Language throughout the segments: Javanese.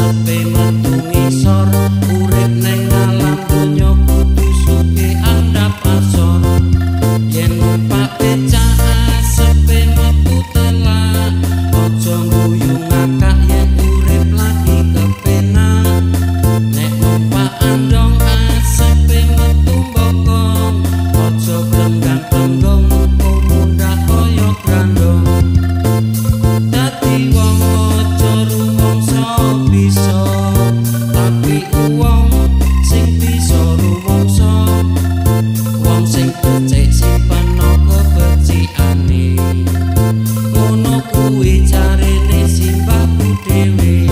asepe metu ngisor. Urip neng alam donya kudu sugih andhap asor. Yen numpak becak asepe metu telak, aja guyu ngakak yen urip lagi kepenak. Nek numpak andong asepe metu bokong, aja glenggang-glenggong mengko mundhak kaya grandong. Dadi wong aja rumangsa bisa, tapi wong sing bisa rumangsa. Wong sing becik simpen kebecikane, ngono kuwi jarene simbahku dhewe.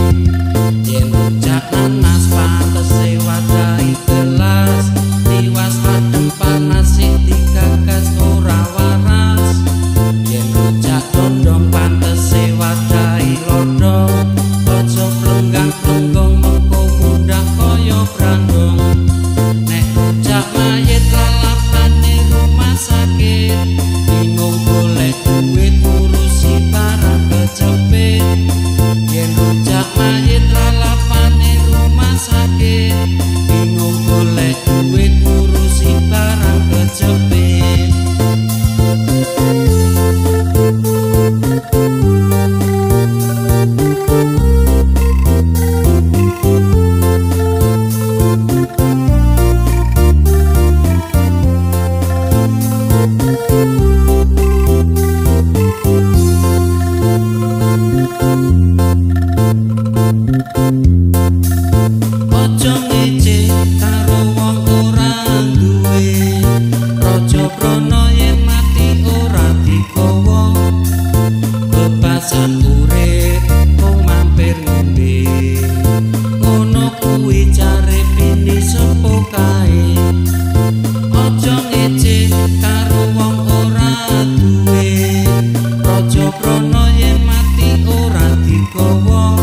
Yen rujak nanas pantese wadahi gelas, tiwas adem panas sing digagas ora waras. Yen rujak dondong pantese wadahi lodong, aja plenggang-plenggong mengko mundhak kaya brandong. Nek rujak mayit lalapane rumah sakit, bingung golek duit ngurusi barang kecepit. Yen rujak mayit lalapane rumah sakit, bingung golek duit ngurusi barang kecepit. Aja ngece karo wong ora duwe, raja prana yen mati ora digawa. Bebasan urip mung mampir ngombe, ngono kuwi jare bini sepuh kae. Aja ngece karo wong ora duwe, raja prana yen mati ora digawa.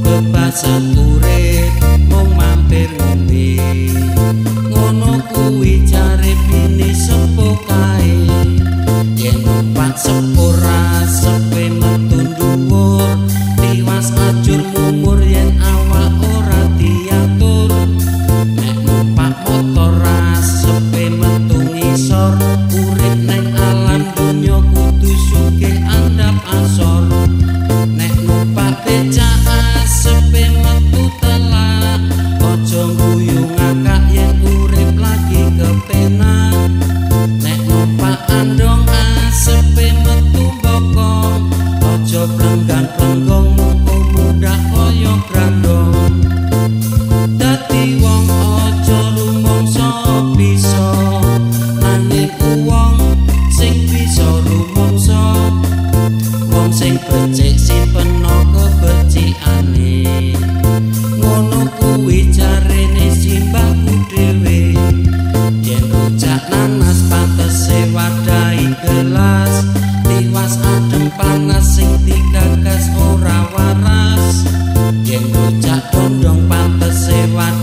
Bebasan urip mung mampir ngombe, ngono kuwi jare bini sepuh kae. Yen numpak sepur asepe metu dhuwur, tiwas ajur mumur yen awak ora diatur. Nek numpak motor asepe metu ngisor, urip neng alam donya kudu sugih andhap asor. Nek numpak becak asepe metu telak, aja guyu ngakak yen urip lagi kepenak. Nek numpak andong asepe metu bokong, aja plenggang-plenggong mengko mundhak kaya grandong. Dadi wong aja rumangsa bisa, nanging wong sing bisa rumangsa. Wong sing becik simpen kebecikane, ngono kuwi jarene simbahku dhewe. Yen rujak nanas pantese wadahi gelas, tiwas adem panas sing digagas ora waras. Yen rujak dondong pantese wadahi